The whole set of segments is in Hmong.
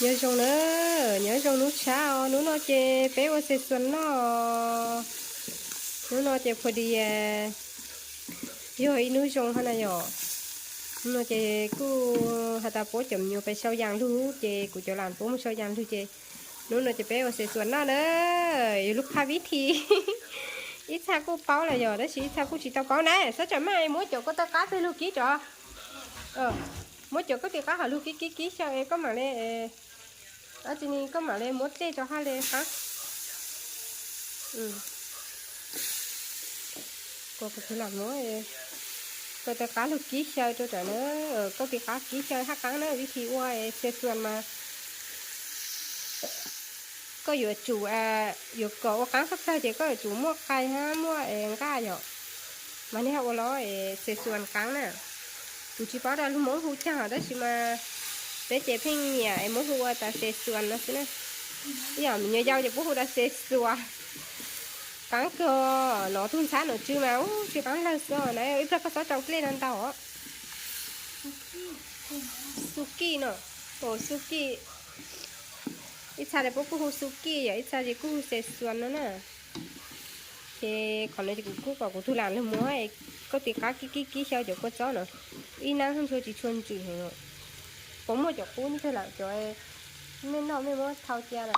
Nyob zoo na, nyob zoo hnub tshab os, hnub no ces peb ua Szechuan noj. Hnub no ces pha di yog ib hnub zoo hab na yom. Hnub no ces kuj has tas puab cov me nyuam pes sau yaas lug ces kuv cov laam puab mus sau yaas lug ces hnub no ces peb ua Szechuan noj na. Yog lub qhab vib thi ib txha kuj paub lawm yog, tab sis ib txha kuj tsis tau paub na. Xob tsam maj muab cov koj tau qab peg lug kib tso. Muab cov koj ti qab hov lug kib kib kib xyaw es koj mam le, dlaab tsi ne koj mam le muab dlej tso hab le qaab. Kuv lam muab koj tau qab lug kib xyaw rua ram na, koj ti qab kib xyaw hab qaab na, vib thi ua Szechuan mas koj yuav tsum, yuav kom ua qaab tshaj plawg ces koj yuav tsum muaj qai hab muaj nqaj yom, mas nej hab ua los Szechuan qaab na. Kuv tsis paub tas lug Moob hu caag tab sis mas peb ces pheej nyiam es muab hu ua tas Szechuan no xwb na. Ib yam me nyuam yaus ces puab hu tas Szechuan. Qaab kawg, nov tug ntxhab nom tswv mas ub tsis qaab lawg xwb na, ib plag koj xob rau dlej no ntau. Xu kij no, xu kij, ib txha le puab kuj hu xu kij yom, ib txha le kuj hu Szechuan no na. Ces qhov no ces kuv kuj kom kuv tug laam lug muab, koj ti qab kib kib kib xyaw cov kua txob no, ib naab ntshua tsis tshua ntsws heev. Puas muaj cov qub ib tug laam cov mej noj mej muab thau cia na.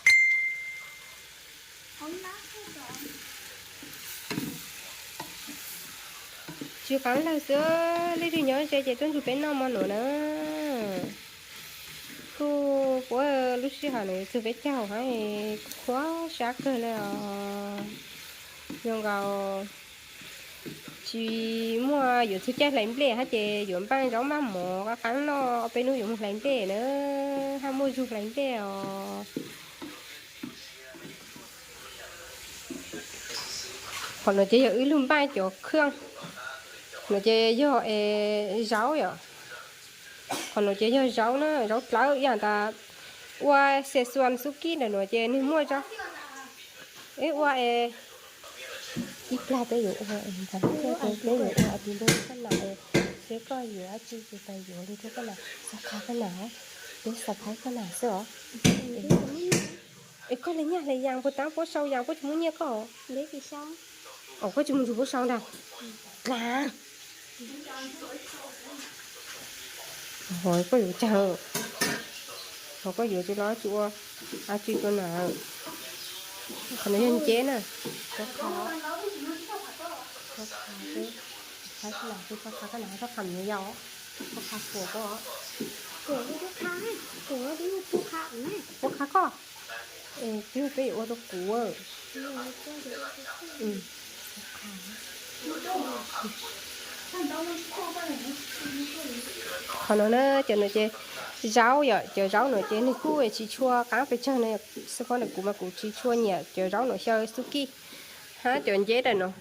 Tsis qaab lawg xwb, leej twg nyob ze ces tuaj nrug peb noj mov nuav na. Kuj puab lub sij hawm nuav yuav txug peb caug hab, qhuav sab kawg le os. Zoo nkaus tsis muaj, yuav txug caij hlais nplej hab ces yuav npaaj zaub npaaj mov qaab qaab noj, peb nub yuav moog hlais nplej na, hab muaj zug hlais nplej os. Qhov nuav ces yog wb lug npaaj cov khaj, nuav ces yog es zaub yom. Qhov nuav ces yog zaub na, zaub dlawb ib yam tas ua Szechuan xub kib ntawm nuav ces nwg muaj zaub. Wb ua es ib plag peb yuav ua, peb yuav ua tus ntuj rua koj nam, seb koj yuav dlaab tsi ces peb yuav li rua koj nam, xav qha koj nam, peb xav qha koj nam xwb os. Es koj le nyaj hle yaas puag taab, puab sau yaas puab tsis muab nyiaj koj. Os koj tsis mus nrug puab sau ntag. Dlaag. Ho koj yuav caag, ho koj yuav tsi los tsi ua dlaab tsi rua nam. Qhov no yog nceb na. Txhob qha, txhob qha, txhob qha nam, txhob qha nam, txhob qha nam yau, txhob qha kuam koj. Puab qha koj. Es twb peb yuav ua rua kuv. Qhov no na, cov nuav ces zaub yom, cov zaub nuav ces nwg kuj tsis tshua qaab pes tsawg na, xab phob ntawm kuv mas kuv tsis tshua nyiam cov zaub nuav xyaw xub kij. Hab cov nceb ntawm nuav,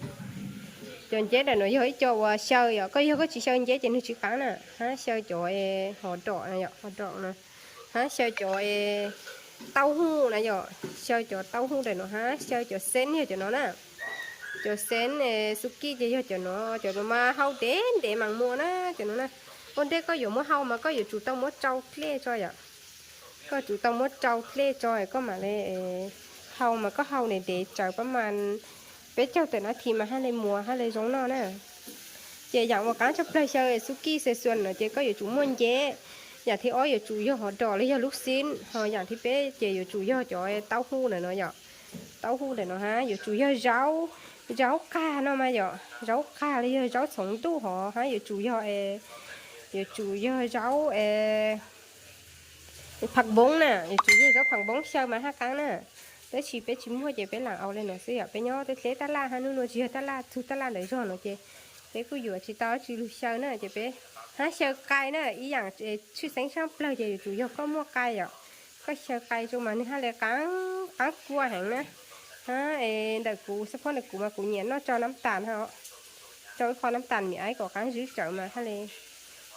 cov nceb ntawm nuav yog ib co uas xyaw yom, koj yog koj tsis xyaw nceb ces nwg tsis qaab na. Hab xyaw cov hov dom, hov dom na, hab xyaw cov tauj huj na yom, xyaw cov tauj huj ntawm nuav hab xyaw cov xeeb yog cov nuav na. Cov xeeb xub kij ces yog cov nuav, cov nuav mas hau ntev ntev mas muaj na, cov nuav na. Ua ntej koj yuav muab hau mas koj yuav tsum tau muab rau dlej tso yom. Koj tsum tau muab rau dlej tso koj mam le hau, mas koj hau ntev ntev tsawv pab mas peb caug tawm nab thi mas hab le muas hab le zoo noj na. Ces yaam uas qaab tshaj plawg xyaw xub kij Szechuan no ces koj yuav tsum muaj nceb. Yaam thib ob yuav tsum yog hov dom los yog lub xib, ho yaam thib peb ces yuav tsum yog cov tauj huj ntawm no yom. Tauj huj ntawm no hab yuav tsum yog zaub, zaub qag no mas yom, zaub qag los yog zaub txhoov ntuj hov hab yuav tsum yog, yuav tsum yog zaub phaj npoob na, yuav tsum yog zaub phaj npoob xyaw mas hab qaab na. Tab sis peb tsis muaj ces peb lam ua le nuav xwb yom, peb nyob tej dleb taj laj hab nub nua tsis yog taj laj, txug taj laj ntawm zog no ces peb kuj yuav tsis tau dlaab tsi lug xyaw na, ces peb hab xyaw qai na, ib yaam tshwj xeeb tshaj plawg ces yuav tsum yog koj muaj qai yom. Koj xyaw qai rua mas nwg hab le qaab, qaab kua heev na. Hab es ntawm kuv, xab phob ntawm kuv mas kuv nyiam noj rau nab tas, rau ib qho nab tas mim aib kom qaab zwb tsawv mas hab le,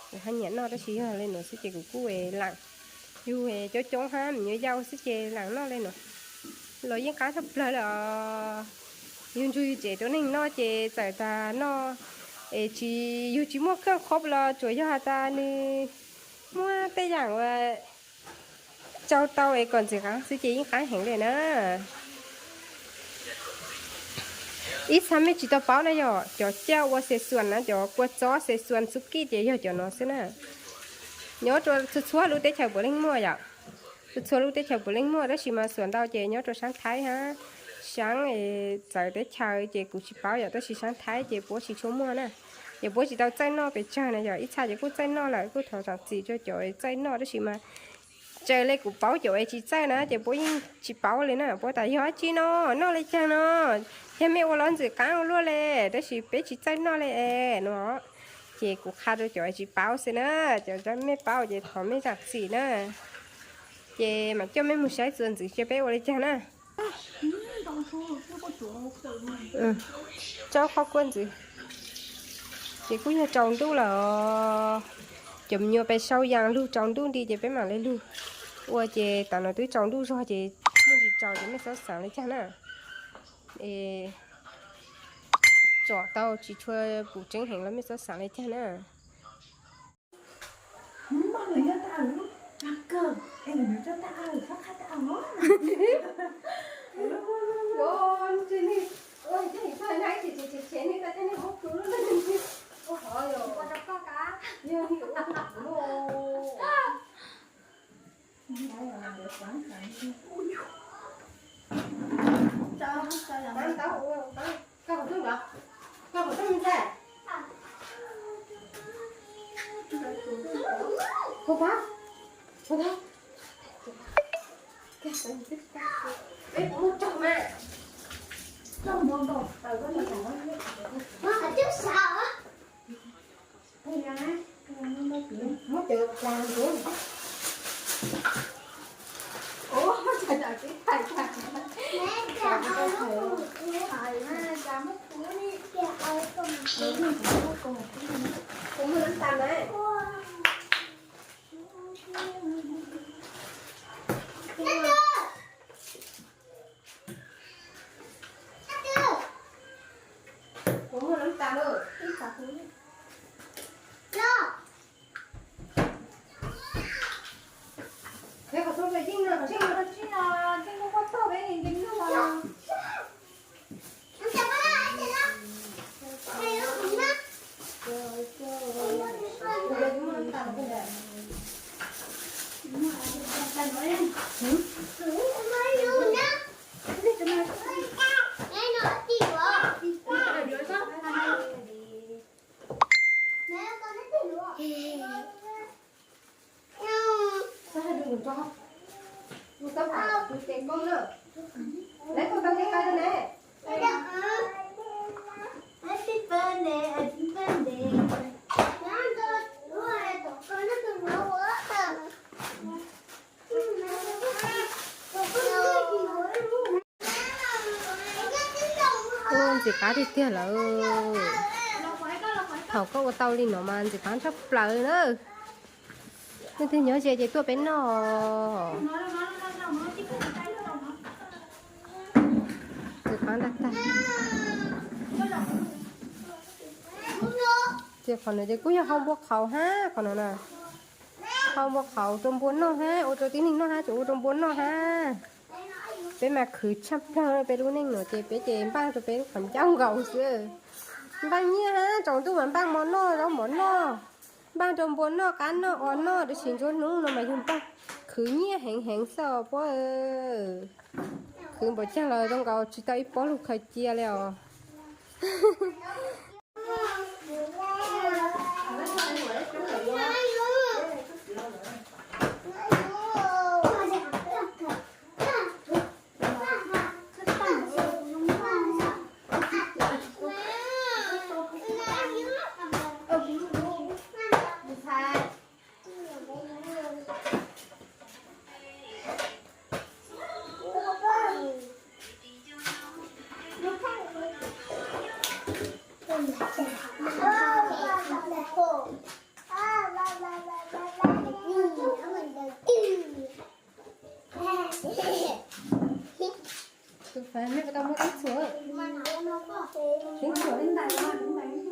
kuv hab nyiam noj tab sis yog le nuav xwb ces kuv kuj lam, yug coob coob hab mim nyuam yaus xwb ces lam noj le nuav los yeej qaab tshaj plawg le os. Yug ntsug yug tsev rua neeg noj ces txawm tas noj es tsis, yug tsis muaj khaj khob los tsuas yog has tas nwg muaj tej yaam uas Tsau tau es kom ntxim qab xwb ces yeej qab heev li na. Ib txha mej tsis tau paub na yog cov caj ua xe xuas na, cov kua txob xe xuas xub kij ces yog cov no xwb na. Nyob rau txhua txhua lub teb chaws puav leej muaj yom. Txhua txhua lub teb chaws puav leej muaj tab sis mas xuas ntau ces nyob rau saab Thaib hab, saab txawv teb chaws ces kuv tsis paub yom, tab sis saab Thaib ces puab tsis tshua muaj na. Ces puab tsis tau txawj noj pes tsawg na yom, ib txha ces kuj txawj noj lawm, kuj thov zam txim rau cov txawj noj tab sis mas raws le kuv paub cov es tsis txawj na ces puab yeej tsis paub li na, puab tas yog dab tsi no, noj li caag no, yog mej ua los ntxim qab ua luaj li, tab sis peb tsis txawj noj li es no. Ces kuv qha rau cov es tsis paub xwb na, cov mej paub ces thov mej zam txim na. Ces mam coj mej mus saib txuas ntxiv seb peb ua li caag na. Tsau qhov kua ntxiv. Ces kuj yog tsaus ntuj lawm os. Cov me nyuam pes sau yaas lug tsaus ntuj nti ces peb mam li lug ua ces tam no twb tsaus ntuj zog ces muaj ntsis tsaus ces mej txhob xaav li caag na. Es tsom tau tsis tshua pum tseeb heev los mej txhob xaav li caag na. Ntxim qab tiag tiag lawm. Thaum koj ua tau li no mas ntxim qab tshaj plaws na. Leej twg nyob ze ces tuaj peb noj. Ntxim qab tag tag. Ces qhov no ces kuj yog hau npua qhauv hab qhov no na. Hau npua qhauv rau npua noj hab, ua rau tib neeg noj hab, tseem ua rau npua noj hab. Peb mas khwv tshaj plawg peb lub neej no ces peb ces npaaj rau peb lub qhov ncauj nkaus xwb. Npaaj nyiaj hab, tsaus ntuj mas npaaj mov noj, zaub mov noj, npaaj rau npua noj, qab noj, os noj, tab sis ntsuab hnub no mas yog npaaj khwv nyiaj heev heev xwb os puab. Khwv npaum caag los zoo nkaus tsis tau ib pob lug khaws cia li os. Tus Fab, mej puas tau muab teeb txhuam? Teeb txhuam,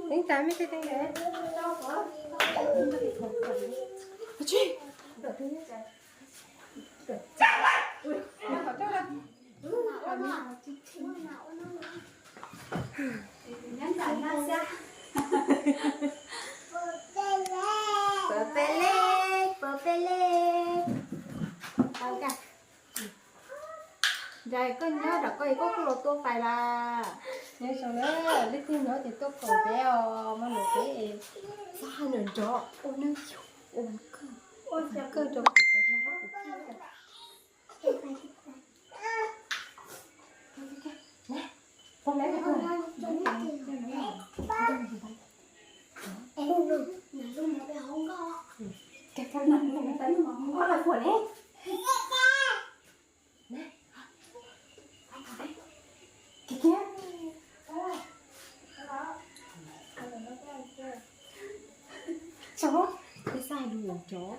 teeb tas, mej tej teeb tas. Pov peb leb, pov peb leb. Ntshai koj nyob nram koj es koj kuj los tua pais las. Nyob zoo na, leej twg nyob ces tuaj koom peb os, mas nws peb es xab hais nws nrov ua nws yug ua kawg, ua kawg rau kuv, kuv Chó, peb xav lus cov.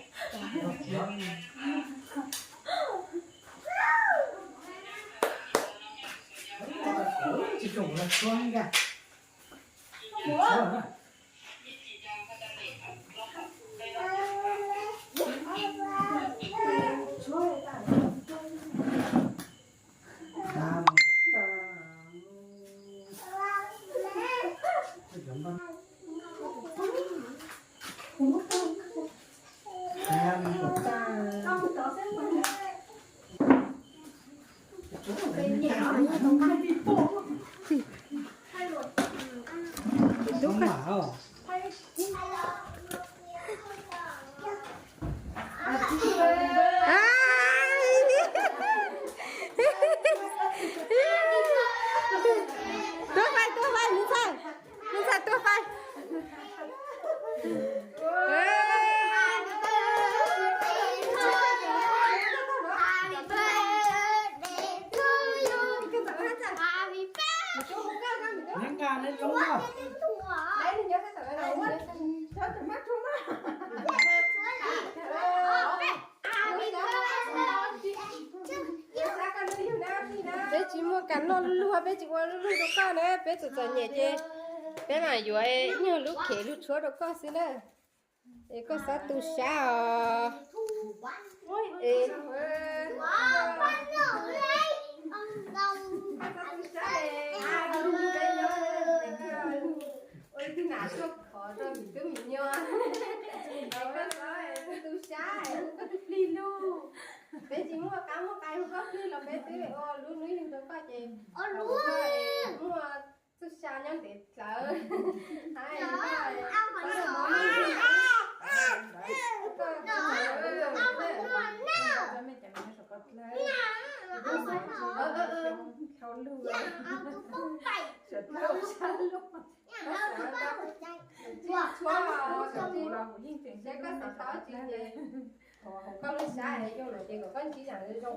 Tuaj pais, tuaj pais, me ntxhais, me ntxhais tuaj pais. Peb tsis muaj kas noj lub lug, peb tsis ua lub lug rau koj na, peb txom txom nyem ces peb mam yuav ib nyuag lub khev lug tshuab rau koj xwb na. Es koj txhob tu sab os. Ua ib tug nam tuaj khov rau me tub me nyuam, koj txhob tu sab, hu koj tus plig lug. Peb tsis muaj qab muaj qai hu koj plig los peb twb ua lub hnub yug rau koj ces muaj txuj sa nyob ntev dlawv. Koj lub sab yog lawm ces kom koj ntsib yam zoo.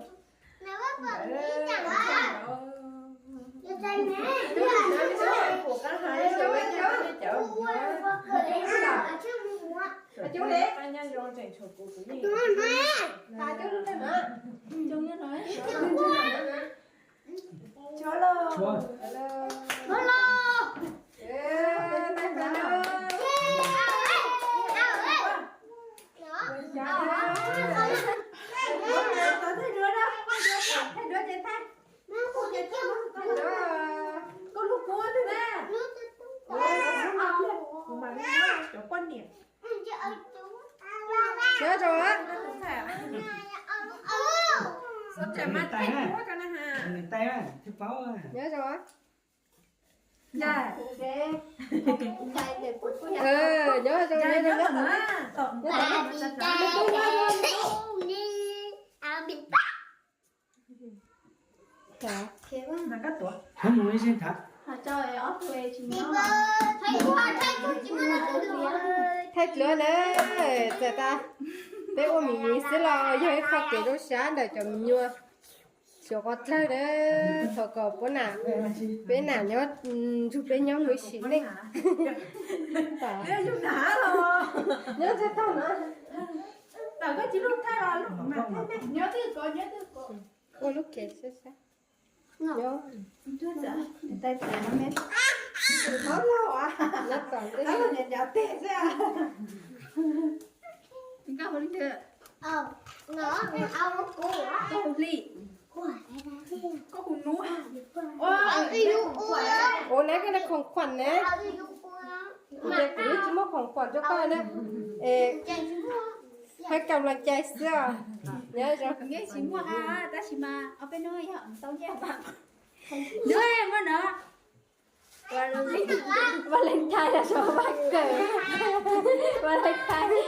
Koj lub kua twg na? Kuv mam li muab cov poj niam. Nyob zoo. Nyob zoo. Nyob zoo, nyob zoo. Thaij dluav na, txawm tas peb ua me me xwb los yog ib qho kev zoo sab ntawm cov me nyuam xyuas qhov dlawg na. Thov kom puab nam, peb nam nyob nrug peb nyob mus ib sim neej. Nyob tag no. Ua lub kev sab sab. Nyob tom ntej. Ua neb koj khoom khuam ne. Ces kuv tsis muaj khoom khuam rau koj na. Hais kam los cai xwb os. Nyob zoo. Tsis muaj tab sis mas ob peb hnub yog tau nyiaj pam. Muaj no. Valentine los yog vaj kawm. Valentine.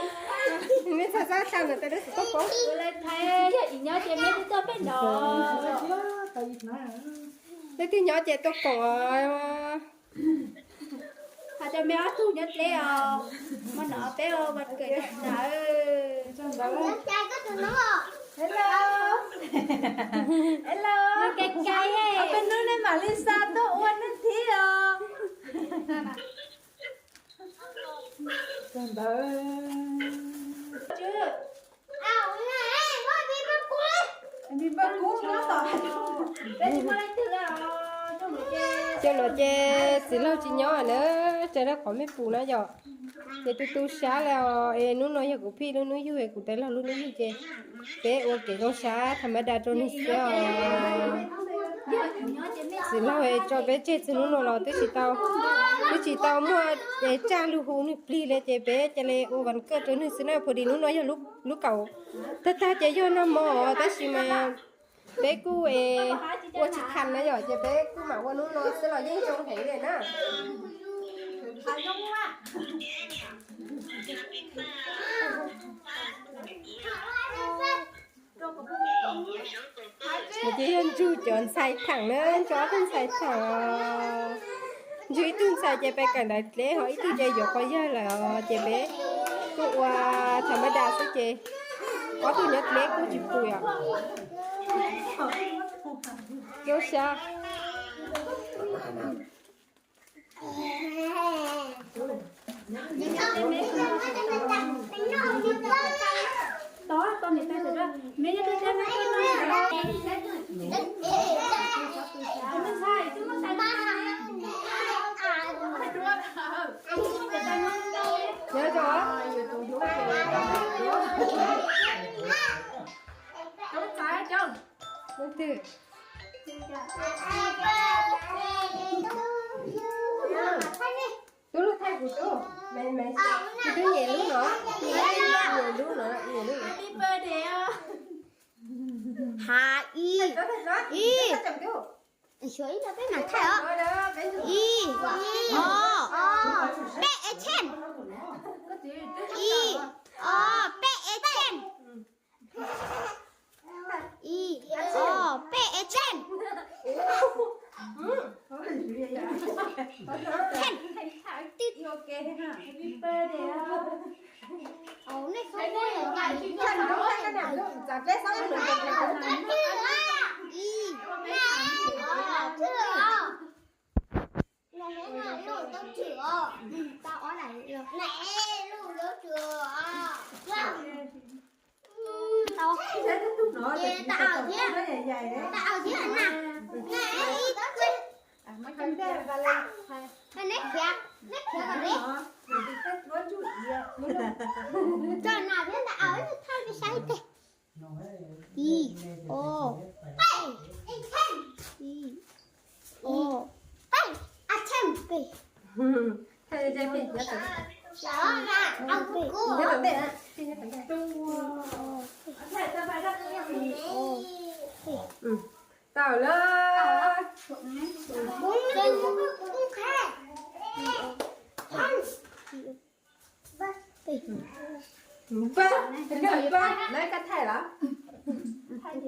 Mej txhob xav xav ntawm tej lub xim koj poob. Valentine yog ib nyob ces mej twb tuaj peb no. Leej twg nyob ces tuaj koom os. Hais rau mej ob tug nyob dleb os, muaj no peb ua valentine na. Hello. Hello. Ob peb hnub nej mam li xa tuaj ua neej thib os. Coj los ces txiv laug tsis nyob na, tsawg rau qhov mej pum na yom. Ces tu tu sab li os, es hnub no yog kuv phij lub hnub yug, es kuv tais laug lub hnub yug ces peb ua kev zoo sab tham ma da rau nws xwb os. Txiv laug tso peb tseg txij hnub no los twb tsis tau, twb tsis tau muaj tsaj lug hu nws plig li ces peb cia li ua vas kawj rau nws xwb na, phuv dis hnub no yog lub kaum tag tag ces yog noj mov os, tab sis mas peb kuj ua tsis tau na yom, ces peb kuj mam ua hnub no xwb los yeej zoo heev li na. Ces yog Ntsug cov ntxhais theem na, Ntsug ob tug ntxhais theem os. Ntsug ib tug ntxhais ces pais kawm ntawv dleb, ho ib tug ces yuav quas yawg lawm os, ces peb kuj ua tham ma da xwb ces ob tug nyob dleb kuj tsis pum yom. Zoo sab. Tub lub thaij kuv tub, kuv tub nyem lub no, nyem lub no, nyem lub no. Happy birthday. Happy, ib, xyov ib no peb mam thaij os. Ib, ob, peb es tsheej. Ib, ob, peb es tsheej. Ib, ob, peb es tsheej. Tsheej. Ib, ob, tswm os. Tau ob daim los. Nais, lub lub tswm os. Tau. Ces tau thiab. Tau thiab na. Nais, ib tug. Neb khiav, neb khiav kom neb. Tso na thiab ntawm au, thaj saib teg. Ib, ob, peb, ib, ob, peb, a tsheej peb. Tau lawm. Npawg, npawg, npawg, npawg, koj thaij los?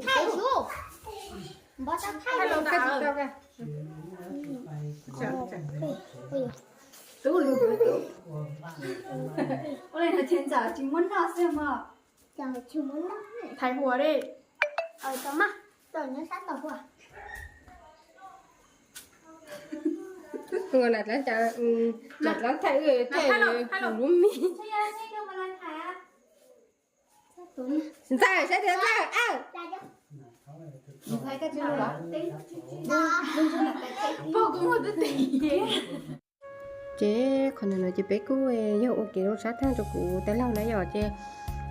Thaij xyov. Npawg, tau thaij los tau. Tub lug, ua li no ces ntxawm tsis muab noj xwb mog. Thaij huam li. Tau mas, tau nyob sab tau huam. Ua na, lam thaij, thaij lub mis. Ntxawg, saib tias ntxawg, aw. Ces qhov no ces peb kuj yog ua kev zoo sab tag rau kuv tais laug na yom, ces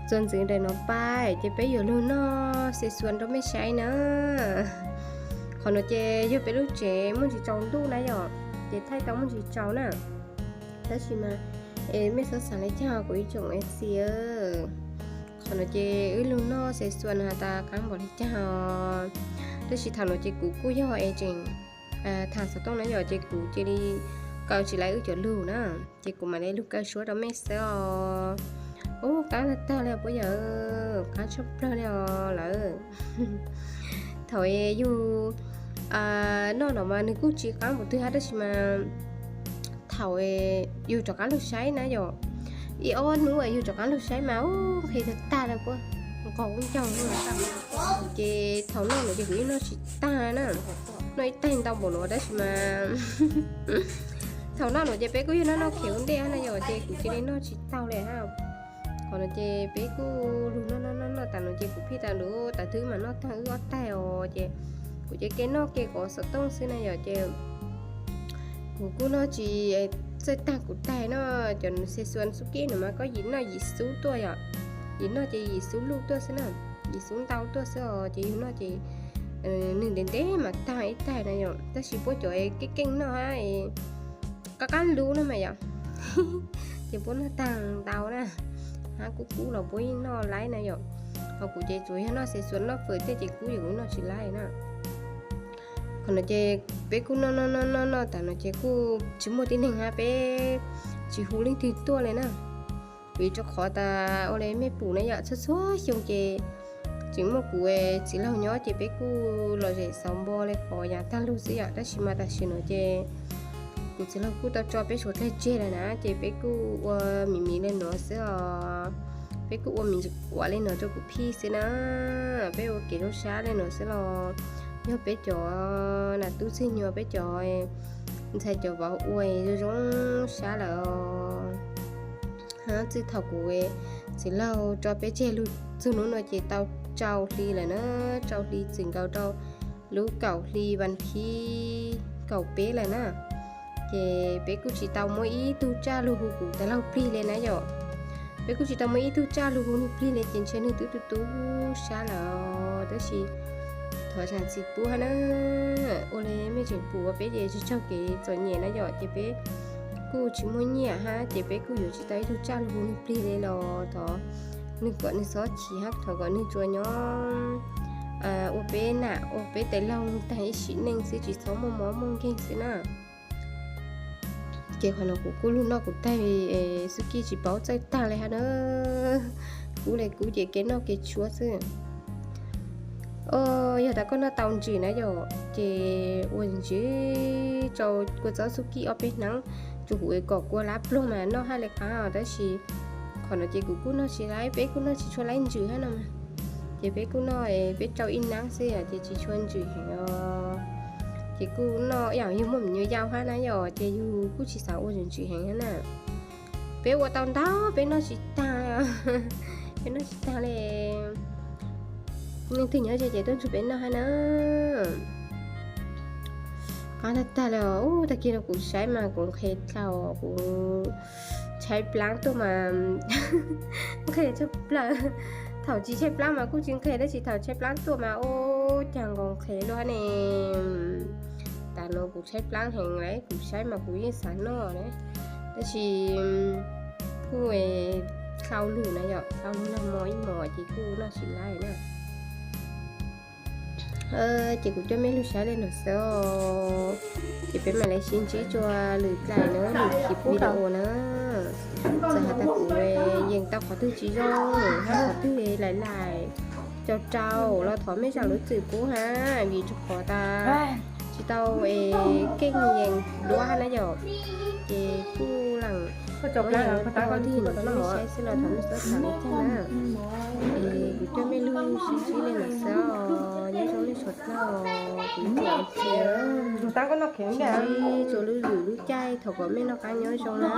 Txuas ntxiv daim no pais ces peb yuav lug noj xe xuas rau mej saib na. Qhov no ces yog peb lub tsev muaj ntsis tsaus ntuj na yom, ces thaij tau muaj ntsis tsaus na. Tab sis mas es mej txhob xaav le caag kuv ib tsoom F C. Qhov no ces wb lug noj xe xuas no has tas qaab npaum le caag os. Tab sis thaum no ces kuv kuj yog es tseem thaam xov tooj na yom, ces kuv cia li kaw tsis laiv wb cov lug na, ces kuv mam le lug kaw suab rau mej xwb os. Ub, qaab tag tag li puab yawm, qaab tshaj plawg li os lawm. Thaum yug noj no mas nwg kuj tsis qaab npaum twg hab, tab sis mas thaum yug rov qaab lug saib na yom, ib ob hnub yug rov qaab lug saib mas ub, nqhis tag tag li puab, nqos ub ncaug. Ces thaum noj no ces kuv yeej noj tsis tag na, noj ib taig ntau npaum no tab sis mas thaum noj no ces peb kuj yog noj noj khev ua ntej na yom, ces kuv cia li noj tsis taug li hab. Qhov no ces peb kuj lug noj noj noj noj tas no ces kuv phij tas lug tas twb mam noj tag wb ob taig os, ces kuv ces ke noj ke kov xov tooj xwb na yom, ces kuv kuj noj tsis txawj tag kuv taig no. Cov xe xuas xub kib no mas koj yim noj yim xub tuaj yom, yim noj ces yim xub luj tuaj xwb na, yim xub ntau tuaj xwb os, ces yug noj ces nwg ntev ntev mas tag ib taig na yom, tab sis puab cov keej keej noj hab qab qab lub no mas yom, ces puab noj tag ntau na, hab kub kub los puab yeej noj laib na yom. Ho kuv ces tsuas yog noj xe xuas noj fawm tej ces kub yam kuv noj tsis laib na. Qhov no ces peb kuj noj noj noj noj noj tas no ces kuj tsis muaj tib neeg hab, peb tsis hu leej twg tuaj li na. Vim rau qhov tas ua li mej pum na yom, txhua txhua xyoo ces tseem muaj kuv txiv laug nyob ces peb kuj lom zem xauv npo li qhov yav tag lug xwb yom, tab sis mas tam sim no ces kuv txiv laug kuj tau tso peb suav dlawg tseg lawm na, ces peb kuj ua miv miv li no xwb os. Peb kuj ua miv kuav li no rau kuv phij xwb na, peb ua kev zoo sab li no xwb los yog peb cov nam tub txwg nyuag, peb cov ntxhais cov vauv ua zoo zoo sab lawm os. Txij thaum kuv txiv laug tso peb tseg lug txug hnub no ces tau rau hli lawm na, rau hli txwm nkaus rau lub kaum hli vas thib kaum peb lawm na. Ces peb kuj tsis tau muaj ib tug tsaj lug hu kuv tas laug plig li na yom. Peb kuj tsis tau muaj ib tug tsaj lug hu nwg plig li ces ntshe nwg twb tu tu sab lawm, tab sis thov zaam txim pub hab na. Ua li mej tseem pum ua peb ces tsis tsaug kev txom nyem na yom, ces peb kuj tsis muaj nyiaj hab ces peb kuj yuav tsis tau ib tug tsaj lug hu nwg plig li los thov nwg kom nwg txhob chim hab thov kom nwg tsuas nyob ua peb nam ua peb tais laug taag ib sim neej xwb, tsis txhob muaj mob muaj nkeeg xwb na. Ces qhov no kuv kuj lug noj kuv taig xub kib tsis paub txawj taag li hab na, kub li kub ces kev noj kev tshuab xwb. Yog tas koj noj tau ntsws na yom, ces ua ntsws rau kua txob xub kib ob peb hnab, tsuas huv kom kua lab pluag mas noj hab li qab os, tab sis qhov no ces kuv kuj noj tsis laib, peb kuj noj tsis tshua laib ntsws hab no mas. Ces peb kuj noj peb rau ib hnab xwb os, ces tsis tshua ntsws heev os. Ces kuj noj ib yam yug muaj me nyuam yaus hab na yom, ces yug kuj tsis xav ua ntsws heev hab na. Peb ua tau ntau peb noj tsis taag, peb noj tsis taag li. Leej twg nyob ze ces tuaj nrug peb noj hab na. Qab tag tag li os, ub, tag kis no kuv saib mas kuv nqhis dlhau, kuv tshaib plab tuaj mas nqhis tshaj plaws. Thaum tsis tshaib plab mas kuj tsis nqhis, tab sis thaum tshaib plab tuaj mas ub, caag nkaus nqhis luaj hab ne. Tas no kuv tshaib plab heev lawm, kuv saib mas kuv yeej xav noj na, tab sis kuj dlhau lug na yom, dlhau lug nag hmo ib hmos ces kuj noj tsis laib na. Ces kuv coj mej lug saib li no xwb os. Ces peb mam le sib ntsib rua lwm dlaim na, lwm video na. Txawm has tas kuv yees tau qhov twg tsis zoo, hab qhov twg laim laim, rau rau los thov mej zaam lub txim pub hab, vim rau qhov tas tsis tau keej yees duab hab na yom. Ces kuj lam muab yees rau dig no rau mej saib xwb los thov mej txhob xav li cas na. Es kuv coj mej lug sib ntsib li no xwb os, nyob zoo mej suav dlawg, kuv ib tsoom F C, sib ntsib rua lub lwm lub caij, thov kom mej noj qab nyob zoo na.